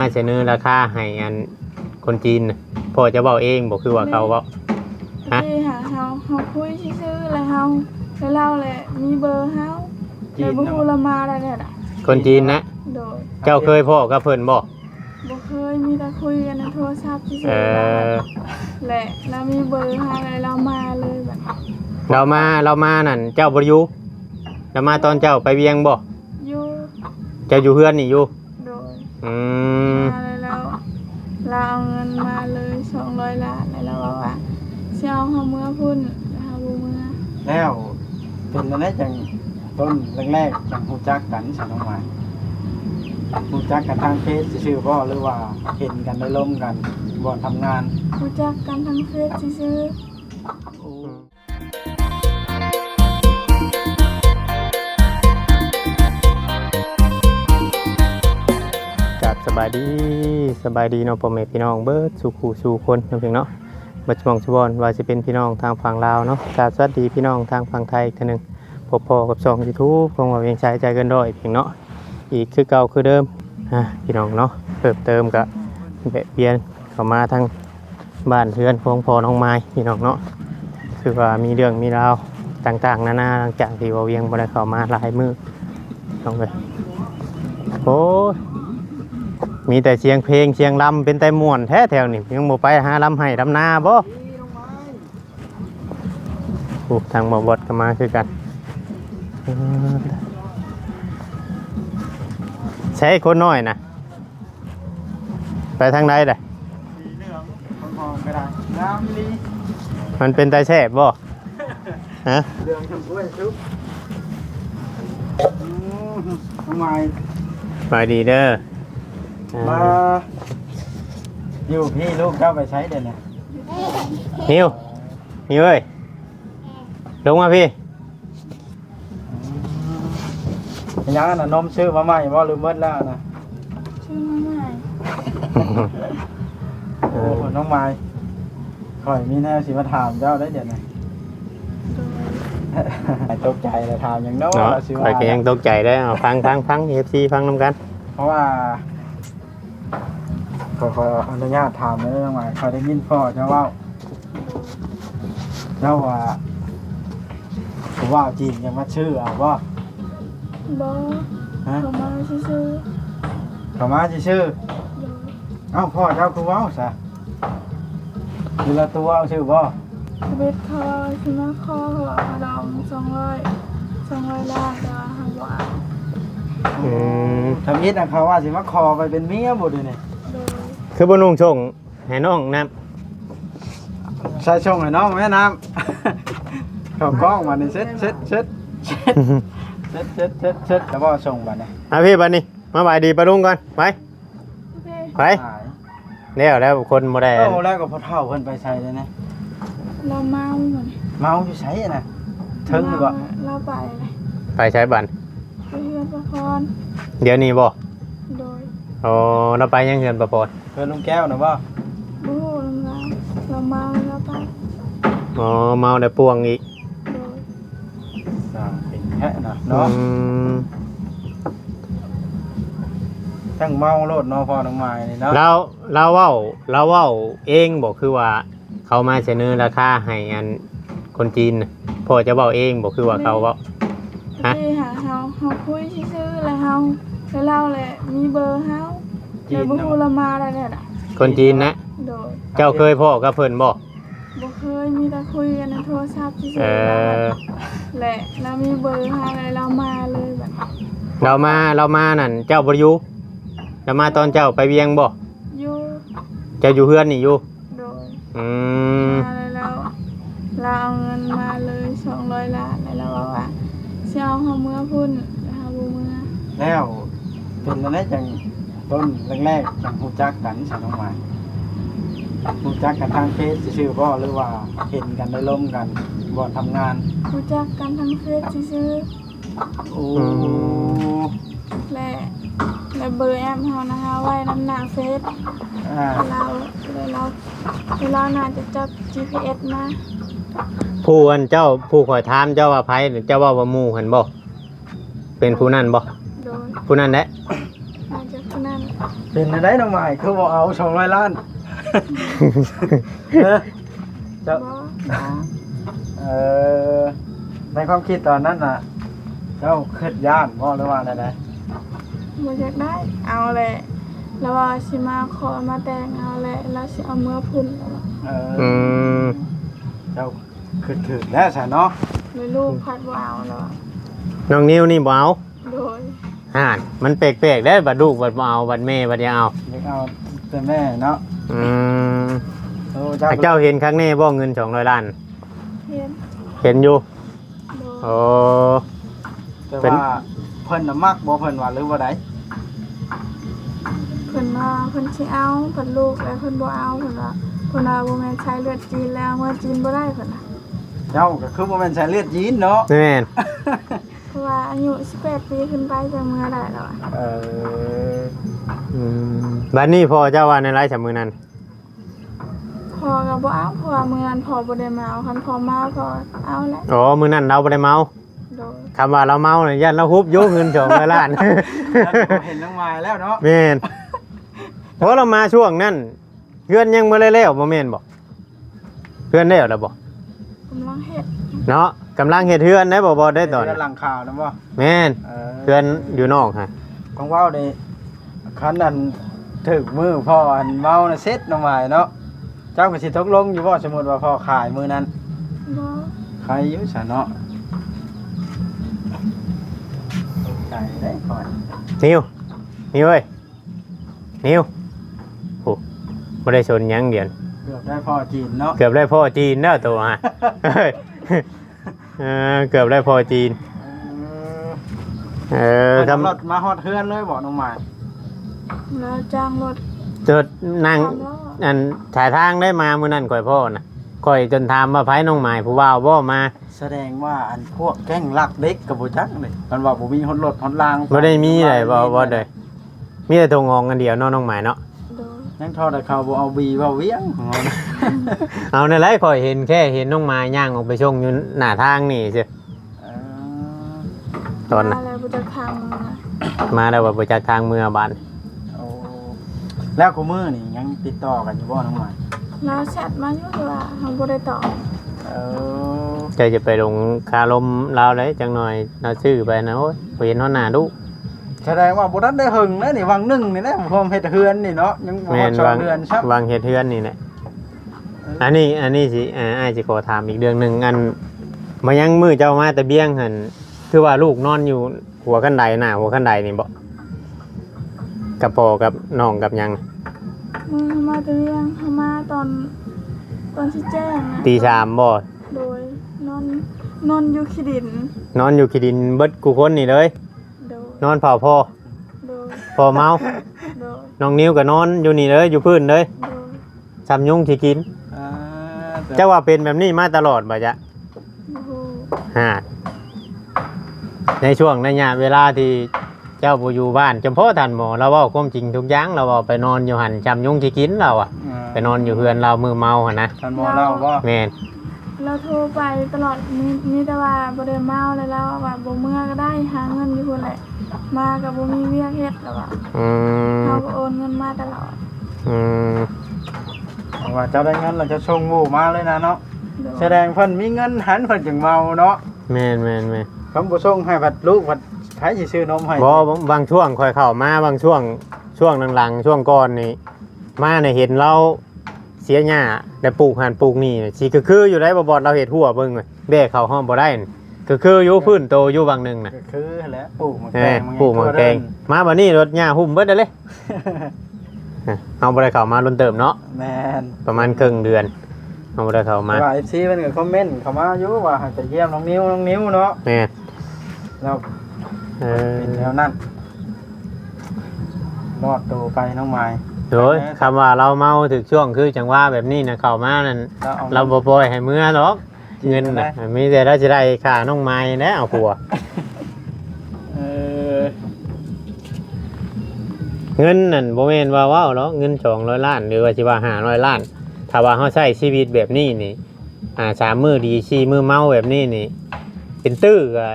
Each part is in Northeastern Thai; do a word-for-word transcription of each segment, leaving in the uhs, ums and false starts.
มาเสนอราคาให้อันคนจีนน่ะ พ่อจะเว้าเองบ่ คือว่าเขาเว้า ฮะ ที่หาเฮา เฮาคุยซื่อๆ แล้วเฮา แล้วลาวแหละมีเบอร์เฮา จีน แล้วบ่ฮู้ เนาะ ลาวมาได้แนวใด คนจีนนะ โดย เจ้าเคยพ้อกับเพิ่นบ่ บ่เคย มีแต่คุยกันในโทรศัพท์ซื่อๆ เออ และลาวมีเบอร์เฮา แล้วลาวมาเลยบัดนี้ ลาวมา ลาวมานั่น เจ้าบ่อยู่ ลาวมาตอนเจ้าไปเวียงบ่ อยู่ เจ้าอยู่เฮือนนี่อยู่ โดย อืม มาแล้ว ลาวเอาเงินมาเลยสองร้อยล้าน แล้วลาวว่าว่าสิเอาเฮาเมือพุ้น แล้วเฮาบ่เมือ แล้วเป็นจั่งใดจั่งต้นแรกๆ จั่งฮู้จักกันซะ น้องมาย ฮู้จักกันทางเฟซซื่อๆ บ่ หรือว่าเห็นกันได้ลมกันบ่อนทำงาน ฮู้จักกันทางเฟซซื่อๆ โอ้ ครับ สบายดี สบายดีเนาะ พ่อแม่พี่น้องเบิดสู่คู่สู่คนเนาะ พี่น้องเนาะ เบิดหม่องสู่บ่อน ว่าสิเป็นพี่น้องทางฝั่งลาวเนาะ ครับ สวัสดีพี่น้องทางฝั่งไทยอีกเทื่อหนึ่ง พบพ้อกับช่องยูทูบของบ่าวเวียงชัยใจเกินร้อย พี่น้องเนาะ อีกคือเก่าคือเดิม อ่ะ พี่น้องเนาะ เพิ่มเติมก็แวะเวียนเข้ามาทาง บ้านเฮือนของพ่อน้องมาย พี่น้องเนาะ คือว่ามีเรื่องมีราวต่างๆ นานา หลังจากที่บ่าวเวียงบ่ได้เข้ามาหลายมื้อ น้องเอ้ย โอ้ย มีแต่เสียงเพลงเสียงรำ เป็นแต่ม่วนแท้แถวนี้ ยังบ่ไปหารำไฮ่รำนาบ่ โอ้ ทางบ่าวบอสก็มาคือกัน เออ ใช้คนน้อยนะ ไปทางใดล่ะ สีเหลืองหอมๆ ก็ได้ งามอีหลี มันเป็นตาแซ่บบ่ ฮะ เหลืองชมพูสุก อืม ทำไม สบายดีเด้อ อ่า มา อยู่พี่ ลูกเจ้าไปใช้เดี๋ยวนี้ นิว นิวเอ้ย ลงมาพี่ ยังน่ะ นมซื้อมาใหม่บ่ หรือหมดแล้วนะ ซื้อมาใหม่ โอ้ น้องมาย ข่อยมีแนวสิมาถามเจ้าได้เดี๋ยวนี้ โดย ตกใจเลย ถามหยังเนาะ เนาะ ว่าสิว่า ข่อยก็ยังตกใจได้ เอา ฟัง ฟัง ฟัง เอฟซี ฟังนำกัน เพราะว่า ขอ ขออนุญาตถามเด้อ น้องมาย ข้อยได้ยินพ่อเจ้าเว้า เจ้าว่า ผู้บ่าวจีนยังมาซื้อเอาบ่ บ่ ฮะ เขามาซื่อๆ เขามาซื่อๆ โดย เอ้า พ่อเจ้าคือเว้าซะ คือละตัวเอาซื้อบ่ ชีวิตเขาสิมาขอเขาเอาดองสองร้อย สองร้อยล้าน แต่ว่าเขาบ่เอา อืม ทำอิดนะ เขาว่าสิมาขอไปเป็นเมียบ่เดี๋ยวนี้ โดย คือบ่นุ่งส่งให้น้องน้ำ ใส่ส่งให้น้องแม่น้ำ เข้ากล้องมานี่ เช็ด เช็ด เช็ด เช็ด เช็ด เช็ด เช็ด แล้วบ่ส่งบัดนี้ อ่ะพี่ บัดนี้ มาบายดีป้าลุงก่อน ไป โอเค ไป หาย แล้ว แล้วคนบ่ได้ เอ้า แล้วก็พ่อเฒ่าเพิ่นไปใส่เลยนะ เราเมาหมด เมาอยู่ไสน่ะ เทิงหรือบ่ เมา เราไปเลย ไปใช้บัน ไปเฮือนป้าพร เดี๋ยวนี้บ่ โดย อ๋อ เราไปยังเฮือนป้าพร เฮือนลุงแก้วน่ะบ่ บ่ฮู้นำลาว เราเมาแล้วไป อ๋อ เมาแล้วป่วงอีก โดย สร้างเป็นแท้น่ะเนาะ อืม ทั้งเมาโลดเนาะ พ่อน้องมายนี่เนาะ ลาว ลาวเว้า ลาวเว้าเองบ่ คือว่าเขามาเสนอราคาให้อันคนจีนน่ะ พ่อจะเว้าเองบ่ คือว่าเขาเว้า ฮะ ที่หาเฮา เฮาคุยซื่อๆ แล้วเฮา แล้วลาวแหละมีเบอร์เฮา จีน แล้วบ่ฮู้ เนาะ ลาวมาได้แนวใด คนจีนนะ โดย เจ้าเคยพ้อกับเพิ่นบ่ บ่เคย มีแต่คุยกันในโทรศัพท์ซื่อๆ เออ และลาวมีเบอร์เฮา แล้วลาวมาเลยบัดนี้ ลาวมา ลาวมานั่น เจ้าบ่อยู่ ลาวมาตอนเจ้าไปเวียงบ่ อยู่ เจ้าอยู่เฮือนนี่อยู่ โดย อืม มาแล้วลาว ลาวเอาเงินมาเลยสองร้อยล้าน แล้วลาวว่าว่าสิเอาเฮาเมือพุ้น แล้วเฮาบ่เมือ แล้วเป็นจั่งใดจั่ง ต้นแรกๆ จั่งฮู้จักกันซะ น้องมาย ฮู้จักกันทางเฟซซื่อๆ บ่ หรือว่าเห็นกันได้ลมกันบ่อนทำงาน ฮู้จักกันทางเฟซซื่อๆ โอ้ อืม และ และเบอร์แอปเฮานะ เฮาไว้นำหน้าเฟซ อ่า ลาว แล้วลาว แล้วลาวน่าจะจับจีพีเอสมา ผู้อันเจ้า ผู้ข่อยถามเจ้าว่าไผ เจ้าเว้าว่าหมู่หั่นบ่ เป็นผู้นั้นบ่ โดย ผู้นั้นแหละ น่าจะผู้นั้น เป็นจั่งใด๋น้องหมาย คือบ่เอาสองร้อยล้าน เออ เจ้า บ่ บ่ เออ ในความคิดตอนนั้นน่ะ เจ้าคิดย้านบ่ หรือว่าแนวใด๋ บ่อยากได้ เอาแหละ แล้วว่าสิมาขอมาแต่งเอาแหละ แล้วสิเอาเมือพุ้น แล้วว่า เออ อืม เจ้าคิดถูกแล้วซะเนาะ แล้วลูกพัดบ่เอา แล้วว่า น้องนิวนี่บ่เอา โดย ห่าน มันแปลกๆ เด้ บัดลูกบัดบ่เอา บัดแม่บัดอยากเอา อยากเอาแต่แม่เนาะ อืม โอ้ เจ้า เจ้าเห็นคักแน่บ่ เงินสองร้อยล้าน เห็น เห็นอยู่ โดย โอ้ แต่ เป็น ว่าเพิ่นน่ะมักบ่ เพิ่นว่า หรือว่าใด๋ เพิ่นว่าเพิ่นสิเอา เพิ่นลูกแล้วเพิ่นบ่เอา เพิ่นว่า เพิ่นว่าบ่แม่นสายเลือดจีนแล้ว เมือจีนบ่ได้ เพิ่นว่า เจ้าก็คือบ่แม่นสายเลือดจีนเนาะ แม่น เพราะว่าอายุสิบแปดปีขึ้นไปจะเมือได้แล้วอะ เออ อืม บัดนี้พ่อเจ้าว่าแนวใด๋ซะมื้อนั้น พ่อก็บ่เอา เพราะว่ามื้อนั้นพ่อบ่ได้เมา คันพ่อเมาพ่อเอาแหละ อ๋อ มื้อนั้นลาวบ่ได้เมา โดย คำว่าลาวเมาน่ะ ย่านลาวฮุบอยู่เงินสองร้อยล้าน แล้วก็บ่เห็นน้องหมายแล้วเนาะ แม่น เพราะลาวมาช่วงนั้น เฮือนยังบ่ได้แล้ว บ่แม่นบ่ เฮือนแล้วล่ะบ่ กำลังเฮ็ด เนาะ กำลังเฮ็ดเฮือนได้บ่ บ่ได้ตอน เฮือนหลังคานะบ่ แม่น เออ เฮือนอยู่นอกฮะ ของเว้านี่ คันอันถูกมื้อพ่ออันเมาน่ะเสร็จน้องหมายเนาะ เจ้าก็สิตกลงอยู่บ่ สมมุติว่าพ่อขายมื้อนั้น บ่ ใครอยู่ซะเนาะ ตกใจเด้พ่อ นิว นิวเอ้ย นิว โอ้ บ่ได้สนหยังเดี๋ยว เกือบได้พ่อจีนเนาะ เกือบได้พ่อจีนแล้วตัวฮะ เฮ้ย เออ เกือบได้พ่อจีน เออ เออ เพิ่นเอา ครับ รถมาฮอดเฮือนเลยบ่น้องหมาย แล้วจ้างรถ รถนั่ง สามล้อ อัน สายทางได้มามื้อนั้นข้อยพ้อน่ะ ข้อยจนถามว่าไผน้องหมายผู้บ่าวบ่มา แสดงว่าอันพวกแก๊งลักเด็กก็บ่จักเด้ มันว่าบ่มีฮอดรถฮอดลาง บ่ได้มีเลย บ่ บ่ได้ มีแต่โตงองอันเดียวเนาะน้องหมายเนาะ โดย ยังทอดแต่เขาบ่เอาบีบ่เวียง เอาแนวใด๋ ข้อยเห็นแค่เห็นน้องหมายย่างออกไปส่งอยู่หน้าทางนี่ซื่อ เออ ตอนน่ะ มาแล้วบ่จักทางเมือ มาแล้วว่าบ่จักทางเมือบ้าน โอ้ แล้วคู่มื้อนี่ยังติดต่อกันอยู่บ่น้องหมาย ลาวแชตมาอยู่ แต่ว่าเฮาบ่ได้ตอบ เออ เจ้าจะไปลงคารมลาวได้จักหน่อย ลาวซื้อไปนะ โอ้ย บ่เห็นฮอดหน้าลูก แสดงว่าบ่ทันได้เฮิงนะนี่ วังหนึ่งนี่แหละ พร้อมเฮ็ดเฮือนนี่เนาะ ยังบ่ฮอด แม่น สอง วัง เดือนซ้ำ วังเฮ็ดเฮือนนี่แหละ เออ อันนี้ อันนี้สิ อ่า อ้ายสิขอถามอีกเรื่องหนึ่ง อัน มายังมื้อเจ้ามาแต่เวียงหั่น คือว่าลูกนอนอยู่หัวคันได หน้าหัวคันไดนี่บ่ กับพ่อกับน้องกับหยัง มื้อมาแต่เวียง เฮามาตอน ตอนสิแจ้งนะ ตีสามบ่ โดย นอน นอนอยู่ขี้ดิน นอนอยู่ขี้ดินเบิดกู้คนนี่เลย โดย นอนเฝ้าพ่อ โดย พ่อเมา โดย น้องนิวก็นอนอยู่นี่เลย อยู่พื้นเลย โดย ซ่ำยุงขี้กิน อ่า เจ้าว่าเป็นแบบนี้มาตลอดบ่จ๊ะ โอ้โห ฮะ ในช่วงระยะเวลาที่เจ้าบ่อยู่บ้าน จำเพาะท่านหมอลาวเว้าความจริงทุกอย่าง ลาวเว้าไปนอนอยู่หั่นซ่ำยุงขี้กินลาวอะ อ่า ไปนอนอยู่เฮือนลาวมื้อเมาหั่นนะ ท่านหมอลาวบ่ แม่น ลาวโทรไปตลอด มี มีแต่ว่าบ่ได้เมา แล้วลาวว่าบ่เมือก็ได้ หาเงินอยู่พุ้นแหละ มาก็บ่มีเวียกเฮ็ด ลาวว่า อืม เฮาก็โอนเงินมาตลอด อืม เพราะว่าเจ้าได้เงินแล้วเจ้าส่งหมู่มาเลยนะเนาะ โดย แสดงเพิ่นมีเงินหันเพิ่นจึงเมาเนาะ แม่น แม่น แม่น คำบ่ส่งให้ผัดลูกผัดไผสิซื้อนมให้ บ่ บาง บางช่วงข้อยเข้ามา บางช่วง ช่วงหลังๆ ช่วงก่อนนี่ มาเนี่ยเห็นลาวเสียหญ้า แล้วปลูกหั่นปลูกนี่ สิคือๆ อยู่ได้บ่บอด ลาวเฮ็ดหัวเบิ่ง แบกเข้าห้องบ่ได้ คือๆ อยู่ พื้นโตอยู่บางหนึ่งน่ะ ก็คือแหละ ปลูกหมากแตง แม่น มัน ปลูกหมากแตง ทั่วเดิน มาบัดนี้รถหญ้าหุ้มเบิดแล้วเด้ เฮาบ่ได้เข้ามาโดนเติบเนาะ แม่น ประมาณครึ่งเดือน เฮาบ่ได้เข้ามา แต่ว่า เอฟซี เพิ่นก็คอมเมนต์เข้ามาอยู่ว่าให้ไปเยี่ยมน้องนิว น้องนิวเนาะ แม่น แล้ว เออ เป็นแนวนั้น มอบตัวไปน้องหมาย โดย คำว่าลาวเมาถูกช่วงคือจังหวะแบบนี้นะ เข้ามานั่น ลาวเอา ลาวบ่ปล่อยให้เมือหรอก เงินน่ะ มีแต่ลาวสิได้ค่าน้องหมายแหละ เอาผัว เออ เงินนั่นบ่แม่นว่าเว้าหรอก เงินสองร้อยล้าน หรือว่าสิว่าห้าร้อยล้าน ถ้าว่าเฮาใช้ชีวิตแบบนี้นี่ อ่า สามมื้อดี สี่มื้อเมาแบบนี้นี่ เป็นตื้อก็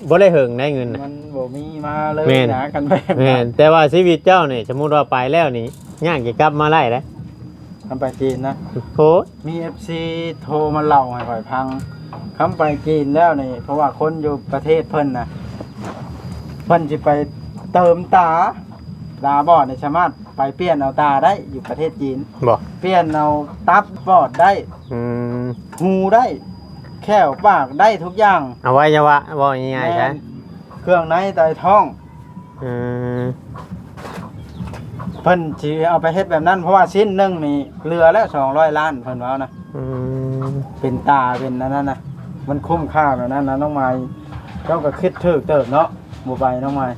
บ่ได้เหิงได้เงินน่ะ มันบ่มีมาเลย แม่น นะ คันแบบนั้น แม่น แต่ว่าชีวิตเจ้านี่ สมมุติว่าไปแล้วนี่ ยากสิกลับมาได้เด้ คันไปจีนนะ โอ้ย มี เอฟซี โทรมาเล่าให้ข้อยฟัง คันไปจีนแล้วนี่ เพราะว่าคนอยู่ประเทศเพิ่นน่ะ เพิ่นสิไปเติมตา ตาบอดนี่สามารถไปเปลี่ยนเอาตาได้อยู่ประเทศจีน บ่ เปลี่ยนเอาตับบอดได้ อืม หูได้ แข้วปากได้ทุกอย่าง อวัยวะ เว้าง่ายๆ แม่น ซะ เครื่องในไตท้อง อืม เพิ่นสิเอาไปเฮ็ดแบบนั้น เพราะว่าชิ้นหนึ่งนี่เหลือแล้ว สองร้อยล้าน เพิ่นเว้านะ อืม เป็นตา เป็นอันนั้นนะ มันคุ้มค่าแบบนั้นนะ น้องมาย เจ้าก็คิดถูกเติบเนาะ บ่ไป น้องมาย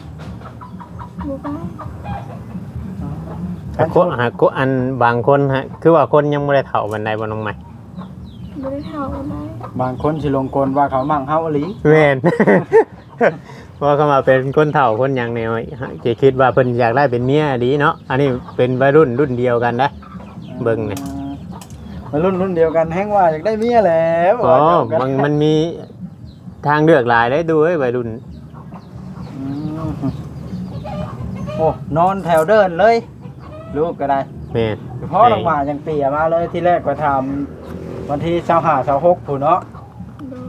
บ่ไป หากคน หากคน อันบางคนฮะ คือว่าคนยังบ่ได้เฒ่าปานใดบ่ น้องมาย บ่ได้เฒ่าปานใด บางคนสิหลงกลว่าเขามักเฮาอีหลี แม่น เพราะเขามาเป็นคนเฒ่าคนหยังเนี่ย จะคิดว่าเพิ่นอยากได้เป็นเมียดีเนาะ อันนี้เป็นวัยรุ่นรุ่นเดียวกันนะ เบิ่งนี่ วัยรุ่นรุ่นเดียวกัน แฮงว่าอยากได้เมียแล้ว อ๋อ ว่าเดียวกัน มัน มันมีทางเลือกหลายได้ดูเอ้ย วัยรุ่น อืม โอ้ นอนแถวเดินเลย ลูกก็ได้ แม่น เฉพาะ แม่น ลงมายังเปียมาเลย ที่แรกก็ถามวันที่ซาวห้า ซาวหกพู้นเนาะ โดย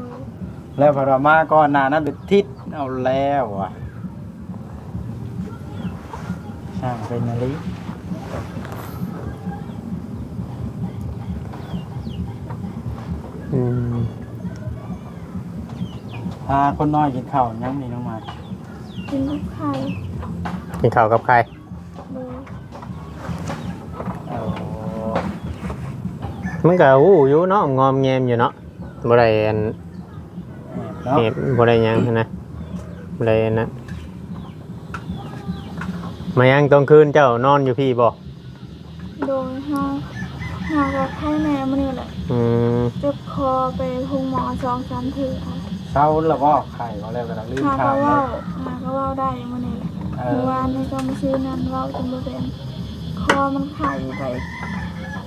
แล้วพอเรามาก่อนหน้านั้นเป็นทิศเอาแล้วอะ ช่างเป็นนาลี อืม พาคนน้อยกินข้าวยังนี่ น้องมาย กินกับไข่ กินข้าวกับไข่ โดย โอ้ มันก็อู้อยู่เนาะ งอมแงมอยู่เนาะ บ่ได้อัน เนาะ เฮ็ดบ่ได้หยังหั้นนะ บ่ได้อันนั้น มายังตอนคืนเจ้านอนอยู่พี้บ่ โดย เฮา เฮาก็ไข้แน่มื้อนี้แหละ อืม เจ็บคอไปโรงหมอสองสามเทื่อ เซาแล้วบ่ ไข้บ่ แล้วก็ลืม หาก็ ถาม เว้า หาก็เว้าได้มื้อนี้แหละ เออ เมื่อวานนี้ก็มาซื้อนั่นเว้าจนบ่เป็น คอมันไข้ไป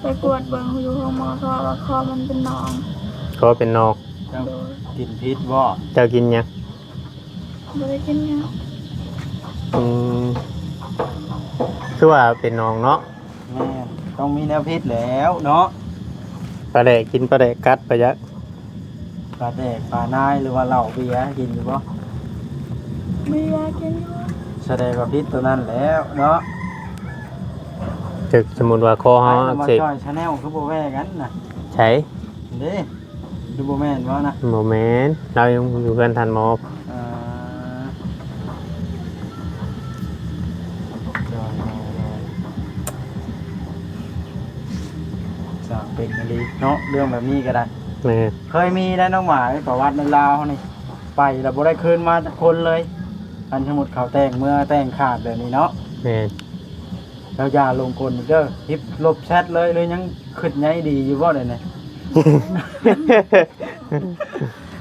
ไปกวดเบิ่งอยู่โรงหมอ เขาว่าคอมันเป็นหนอง คอเป็นหนอง เจ้า โดย กินพิษบ่ เจ้ากินหยัง บ่ได้กินหยัง อืม คือว่าเป็นหนองเนาะ แม่น ต้องมีแนวพิษแล้วเนาะ ปลาแดกกินปลาแดกกัดไปยะ ปลาแดกปลานายหรือว่าเหล้าเบียร์กินอยู่บ่ เบียร์กินอยู่ แสดงว่าพิษตัวนั้นแล้วเนาะ ถึกสมมุติว่าคอเฮา ไปนำมา อักเสบ จ่อยชาแนลคือบ่แว่กันนะ ใช่ เด้ ดูบ่แม่นบ่นะ บ่แม่น เรายังอยู่เฮือนท่านหมอ อ่า โดย โดย โดย สร้างเป็นอีหลีเนาะ เรื่องแบบนี้ก็ได้ แม่น เคยมีได้น้องหมาย ประวัติในลาวนี่ ไปแล้วบ่ได้คืนมาจักคนเลย อันสมมุติเขาแต่งเมือแต่งขาดแบบนี้เนาะ แม่น เจ้าอย่าหลงกลอีกเด้อ ฮิปลบแชทเลย หรือยังคิดใยดีอยู่บ่เดี๋ยวนี้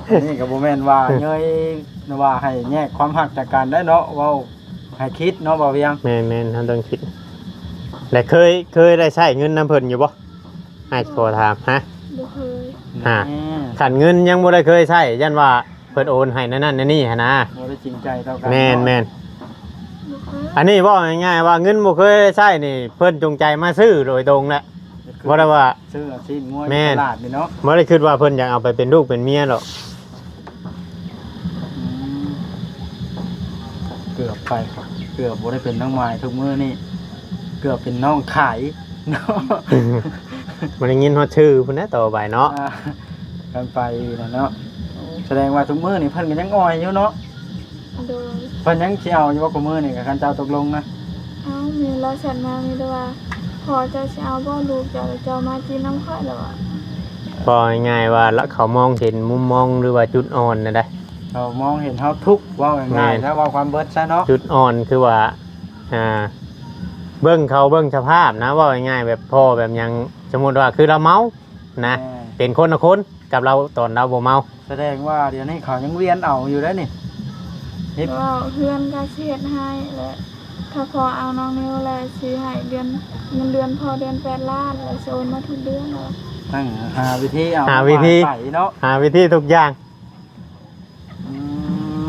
อันนี้ก็บ่แม่นว่าเย้ยว่าให้แยกความฮักจากกันได้เนาะ เว้าให้คิดเนาะ บ่าวเวียง แม่นๆ เฮาต้องคิด และเคย เคยได้ใช้เงินนำเพิ่นอยู่บ่ อ้ายสิขอถาม ฮะ บ่เคย ฮะ แม่ คันเงินยังบ่ได้เคยใช้ ย้านว่าเพิ่นโอนให้นั่นนั่นนี่หั้นนะ บ่ได้จริงใจต่อกัน แม่น เนาะ แม่น บ่เคย อันนี้เว้าง่ายๆ ว่าเงินบ่เคยใช้นี่ เพิ่นจงใจมาซื้อโดยตรงแหละ บ่ได้ว่า ซื้อเอาชิ้นงัว แม่น ตลาดนี่เนาะ บ่ได้คิดว่าเพิ่นอยากเอาไปเป็นลูกเป็นเมียหรอก อืม เกือบไป เกือบบ่ได้เป็นน้องมายทุกมื้อนี่ เกือบเป็นน้องขายเนาะ บ่ได้ยินฮอดชื่อพุ่นนะต่อไปเนาะ อ่า กันไปนะเนาะ แสดงว่าทุกมื้อนี่เพิ่นก็ยังอ่อยอยู่เนาะ โดย เพิ่นยังสิเอาอยู่บ่ คุมื้อนี่ กับคันเจ้าตกลงนะ เอา มีลาวแชทมา มีแต่ว่า พ่อเจ้าสิเอาบ่ ลูกเจ้า เจ้ามากินนำข้อยแล้วอะ เว้าง่ายๆ ว่าละ เขามองเห็นมุมมองหรือว่าจุดอ่อนนะได้ เขามองเห็นเฮาทุกข์ เว้าง่ายๆ แม่น แล้วเว้าความเบิดซะเนาะ จุดอ่อนคือว่า อ่า เบิ่งเขาเบิ่งสภาพนะ เว้าง่ายๆ แบบพ่อแบบหยัง สมมุติว่าคือเราเมานะ แม่น เป็นคนละคนกับเราตอนเราบ่เมา แสดงว่าเดี๋ยวนี้เขายังเวียนเอาอยู่ได้นี่ เฮ็ด เว้าเฮือนก็สิเฮ็ดให้ และถ้าพ่อเอาน้องนิวแล้วสิให้เดือน เงินเดือนพ่อเดือนแปดล้าน แล้วสิโอนมาทุกเดือนแล้ว ตั้งหาวิธีเอา หาวิธี มาใส่เนาะ หาวิธีทุกอย่าง อืม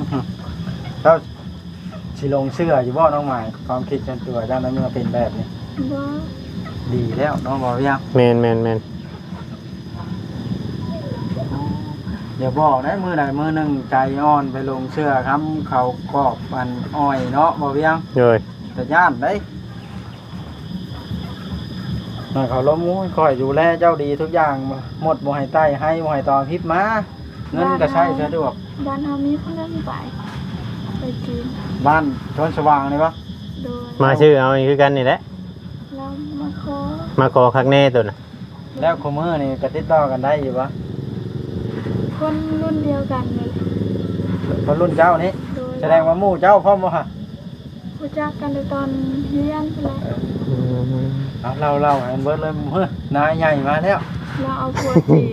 เจ้าสิหลงเชื่ออยู่บ่น้องหมาย ความคิดส่วนตัวเจ้าในเมื่อเป็นแบบนี้ บ่ ดีแล้วเนาะ บ่าวเวียง แม่นแม่นแม่น อย่าบอกนะ มื้อใดมื้อหนึ่งใจอ่อนไปหลงเชื่อคำเขากอบอันอ้อยเนาะ บ่าวเวียง โดย แต่ย่านเด้ นั่นเขาล้ม โอ้ย ข้อยดูแลเจ้าดีทุกอย่าง หมดบ่ให้ไต้ให้ บ่ให้ตองพิบมา เงินก็ใช้สะดวก บ้านเฮามีผู้นั้นไป ไปจีน บ้านโชนสว่างนี่ปะ โดย มาชื่อเอาอีกคือกันนี่แหละ เรามาขอ มาขอคักแน่ตัวน่ะ แล้วคู่มื้อนี่ก็ติดต่อกันได้อยู่ปะ คนรุ่นเดียวกันเลย คนรุ่นเจ้านี่ โดย แสดงว่าหมู่เจ้าพร้อมบ่ฮะ รู้จักกันแต่ตอนเรียนพู้นแหละ อืม เอาเล่าเล่าให้มันเบิดเลย เฮ้ย นายใหญ่มาแล้ว เราเอาผัวจีน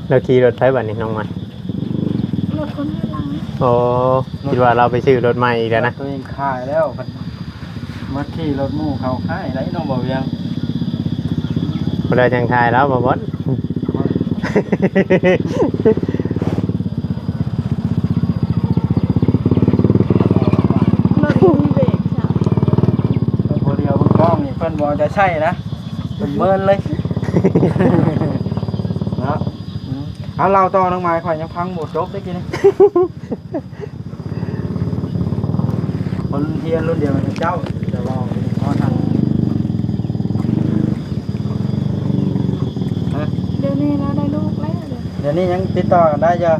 แล้วขี่รถไผบัดนี้น้องใหม่ รถคนข้างหลัง อ๋อ คิดว่าเราไปซื้อรถใหม่อีกแล้วนะ ตัวเองขายแล้ว มาขี่รถหมู่เขาขายได้น้องบ่าวเวียง บ่ได้จังทายแล้วบ่บอส รถมีเบรกจ้ะ พอเดียวเพิ่นกล้องนี่เพิ่นบ่จะใช่นะ เพิ่นเมินเลย เนาะ อืม เอาเล่าต่อน้องไม้ ข่อยยังฟังบ่จบได้กินนี่ คนเฮียนรุ่นเดียวกันกับเจ้า แต่ว่าพอทัน ฮะ เดี๋ยวนี้เราได้ลูกแล้วเดี๋ยว เดี๋ยวนี้ยังติดต่อกันได้จ้ะ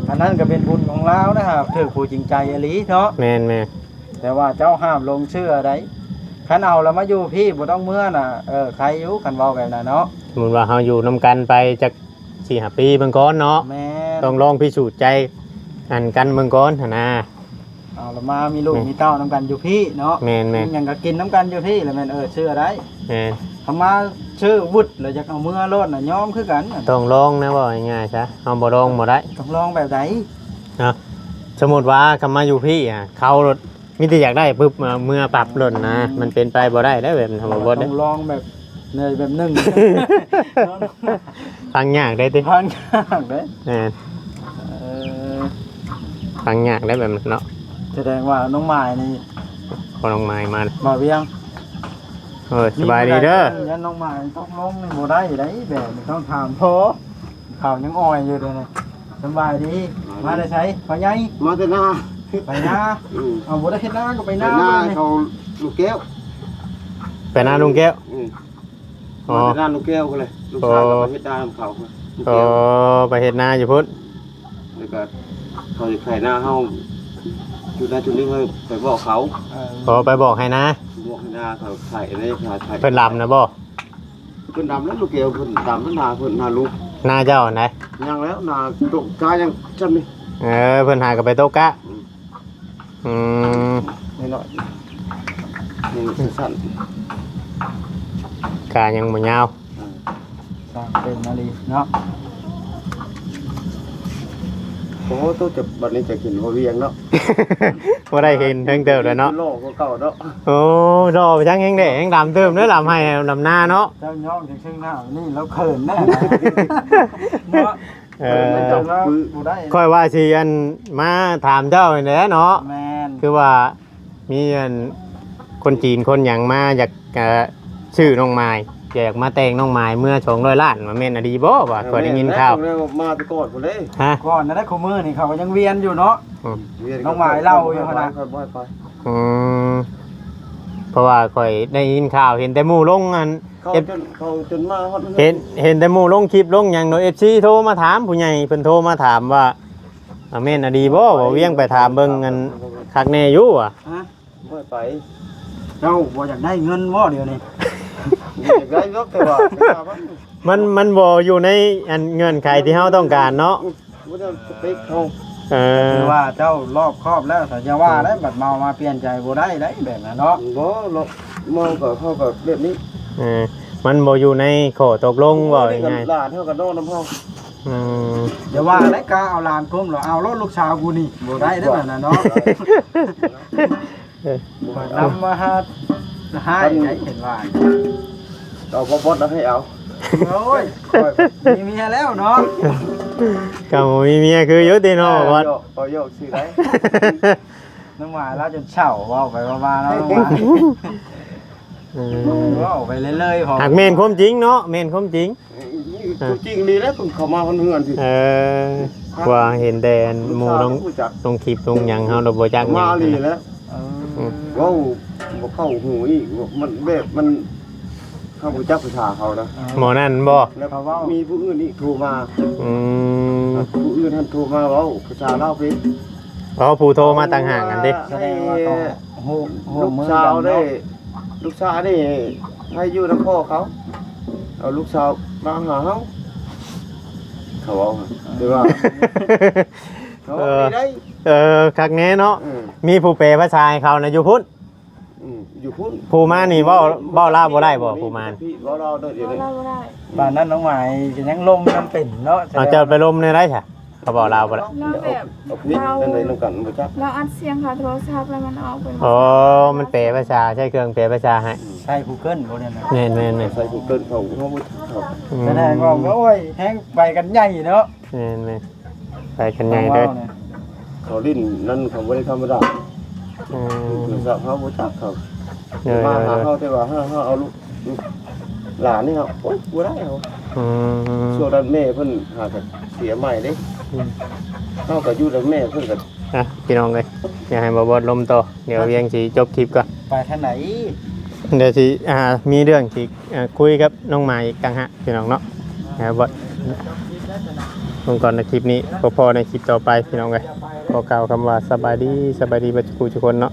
อันนั้นก็เป็นบุญของลาวนะครับ ถือผู้จริงใจอีหลีเนาะ แม่นแม่น แต่ว่าเจ้าห้ามหลงเชื่อได้ คันเอาแล้วมาอยู่พี้บ่ต้องเมือน่ะ เออ ใครอยู่ คันเว้าแบบนั้นเนาะ สมมุติว่าเฮาอยู่นำกันไปจักสี่ห้าปีเบิ่งก่อนเนาะ แม่น ต้องลองพิสูจน์ใจ อันกันเบิ่งก่อนหั้นนะ เอาละมามีลูก แม่น มีเต้านำกันอยู่พี้เนาะ แม่นๆ หยังก็กินนำกันอยู่พี้ แล้วแม่น เออ เชื่อได้ แม่น คำมาชื่อวุฒิแล้วอยากเอาเมือโลดน่ะ ยอมคือกัน ต้องลองนะ เว้าง่ายๆซะ เฮาบ่ลองบ่ได้ ต้องลองแบบใด เนาะ สมมุติว่าคำมาอยู่พี้อะ เขาโลด มีแต่อยากได้ปุ๊บ เอาเมือปั๊บโลดนะ มันเป็นไปบ่ได้เด้อแบบนั้น บ่บอสเด้อ ต้องลองแบบ เหนื่อยแบบหนึ่ง ฟังยากได้ติ ฟังยากเด้ แม่น เออ ฟังยากได้แบบนั้นเนาะ แสดงว่าน้องมายนี่ พอน้องมายมา บ่าวเวียง เออ สบายดีเด้อ ยันน้องมายตกลงนี่บ่ได้ได้แบบนี้ต้องถามพ่อ เขายังอ่อยอยู่เด้อนะ สบายดี มาแต่ไส ไปไง มาแต่นา ไปนา อืม เอาบ่ได้เฮ็ดนาก็ไปนา ไปนา มานี่ เขาลูกแก้ว ไปนาลุงแก้ว อืม อ๋อ มาแต่นาลุงแก้วก็เลย ลูกชายก็ไปเฮ็ดนาของเขา ลุง อ๋อ แก้ว ไปเฮ็ดนาอยู่พุ้น แล้วก็เขาจะไถนาเฮา จุดนั้นจุดนี้เขาไปบอกเขา เออ อ๋อ ไปบอกให้นา บอกให้นาเขาไถอะไร เขาไถ เพิ่นลำนะบ่ เพิ่นดำแล้วลูกแก้ว เพิ่นดำแล้วนาเพิ่นนาลูก นาเจ้าอันใด ยังแล้วนาตกกายังจำนี่ เออ เพิ่นหาก็ไปตกกะ อืม อืม น้อยๆ นี่สั้นๆ กายังบ่ยาว อ่า สร้างเป็นนาลีเนาะ โอ้ โตจะ บัดนี้จะกินบ่เวียงเนาะ บ่ได้เห็นเทิงเติบแล้วเนาะ หล่อกว่าเก่าเนาะ โอ้ หล่อไปจังแฮงแดดแฮงดำเติมเด้อ ลำไห้ลำนาเนาะ เจ้าย่องจังซึ่งหน้านี่แล้วเขินแน่นะ เนาะ เออ เจ้าเนาะ บ่ได้ ข้อยว่าสิอันมาถามเจ้านี่แหละเนาะ แม่น คือว่ามีอันคนจีนคนหยังมาอยาก เอ่อ ซื้อน้องมาย อยากมาแต่งน้องมายเมือสองร้อยล้าน ว่าแม่นอดีบ่ ว่าข้อยได้ยินข่าว แม่นแล้ว มาแต่ก่อนพุ้นเด้ ฮะ ก่อนนะ ได้คู่มื้อนี่เขาก็ยังเวียนอยู่เนาะ อืม เวียน น้องมายเล่าอยู่หั่นนะ ค่อยบ่ให้ไป อืม เพราะว่าข้อยได้ยินข่าว เห็นแต่หมู่ลงอัน เขา เอฟ จน เขาจนมาฮอด เห็น เห็นแต่หมู่ลงคลิปลงหยังเนาะ เอฟซี โทรมาถาม ผู้ใหญ่เพิ่นโทรมาถามว่า อ่ะ แม่นอดีบ่ บ่เวียงไปถามเบิ่งอันคักแน่อยู่ว่ะ ฮะ บ่ไป เจ้าบ่อยากได้เงินบ่เดี๋ยวนี้ อยากได้ดอก แต่ว่า มัน มันบ่อยู่ในอันเงื่อนไขที่เฮาต้องการเนาะ บ่ได้สเปคเฮา เออ คือว่าเจ้ารอบคอบแล้ว แต่อย่าว่าได้ บัดเมามาเปลี่ยนใจบ่ได้ได้แบบนั้นเนาะ บ่หรอก เมาก็เฮาก็แบบนี้ เออ มันบ่อยู่ในข้อตกลง เว้าง่ายๆ หลานเฮาก็นอนนำเฮา อืม อย่าว่าได้กะเอาหลานกลมหรอก เอาโลดลูกสาวกูนี่ บ่ได้ได้แบบนั้นเนาะ เออ ข่อยนำมาหา หาได้เห็นว่า เอาพ่อบอสเอาให้เอา โอ้ย ข่อยมีเมียแล้วเนาะ ก็บ่มีเมียคืออยู่ติเนาะ เออ บ่ หยอก ก็หยอกซื่อได้ น้องหมาเล่าจนเฉาเว้าไปเว้ามาเนาะน้องหมา เออ เว้าไปเรื่อยๆพอ หากแม่นความจริงเนาะ แม่นความจริง ตัวจริงนี่แหละเพิ่งเข้ามาเฮือนสิ เออ ว่าเห็นแต่หมู่ลง รู้จัก ลงคลิปลงหยังเฮาเราบ่จักหยัง มาเลยแล้ว เออ อืม เว้าบ่เข้าหูอีก มันแบบมันเข้าบ่จักภาษาเขานะ หมอนั่นบ่ แล้วมีผู้อื่นอีกโทรมา อืม ผู้อื่นท่านโทรมาเว้าภาษาลาวไป อ๋อ ผู้โทรมาต่างหากกันติ แสดงว่าเขาฮู้ฮู้ ลูก เมือง สาว กัน ได้ เนาะ ลูกสาวนี่ให้อยู่นำพ่อเขา เอาลูกสาวมาหาเฮาเขาเว้าแต่ว่าเขา เออ ไม่ได้ เออ คักแน่เนาะ อืม มีผู้แปลภาษาให้เขานะอยู่พุ้น อืมอยู่พุ้น ผู้มานี่เว้า เว้าลาวบ่ได้บ่ผู้มา พี่เว้าลาวได้เดี๋ยวนี้ เราบ่ได้ บ้านนั้นน้องหมายก็ยังลมยังเป็นเนาะ เอาเจ้าไปลมในไดซะ เขาเว้าลาวบ่ได้ เราแบบ เอาพี่นั่นเลยนำกันบ่จัก เราอัดเสียงค่ะโทรศัพท์แล้วมันออกเป็น อ๋อ มันแปลภาษา ใช้เครื่องแปลภาษาให้ ใช่ Google บ่ได้นะ แม่นแม่นแม่น ใส่ Google เขาเขาบ่จักเขา อืม แสดงว่าโอ้ยแฮงไปกันใหญ่เนาะ แม่นแม่น ไปกันใหญ่เด้อ ว้าวนะ เขาลิ้นนั่นเขาบ่ได้ธรรมดา อืม โทรศัพท์เขาบ่จักเขา เออ มาหาเขาแต่ว่าเฮาเฮาเอาลูกลูกหลานนี่ครับโอ๊ยบ่ได้เขา อืม ช่วงนั้นแม่เพิ่นหาก็เสียใหม่เด้ อืม เฮาก็อยู่กับแม่เพิ่นก็ อ่ะพี่น้องเอ้ย อย่าให้บ่บอดลมต่อ เดี๋ยวเวียงสิจบคลิปก่อน ไปทางไหน เดี๋ยวสิอ่า มีเรื่องสิอ่า คุยกับน้องหมายอีกต่างหากพี่น้องเนาะ นะครับบอด ลงก่อนในคลิปนี้ พบพอในคลิปต่อไปพี่น้องเอ้ย ขอกล่าวคำว่าสบายดี สบายดีเบิดทุกผู้ทุกคนเนาะ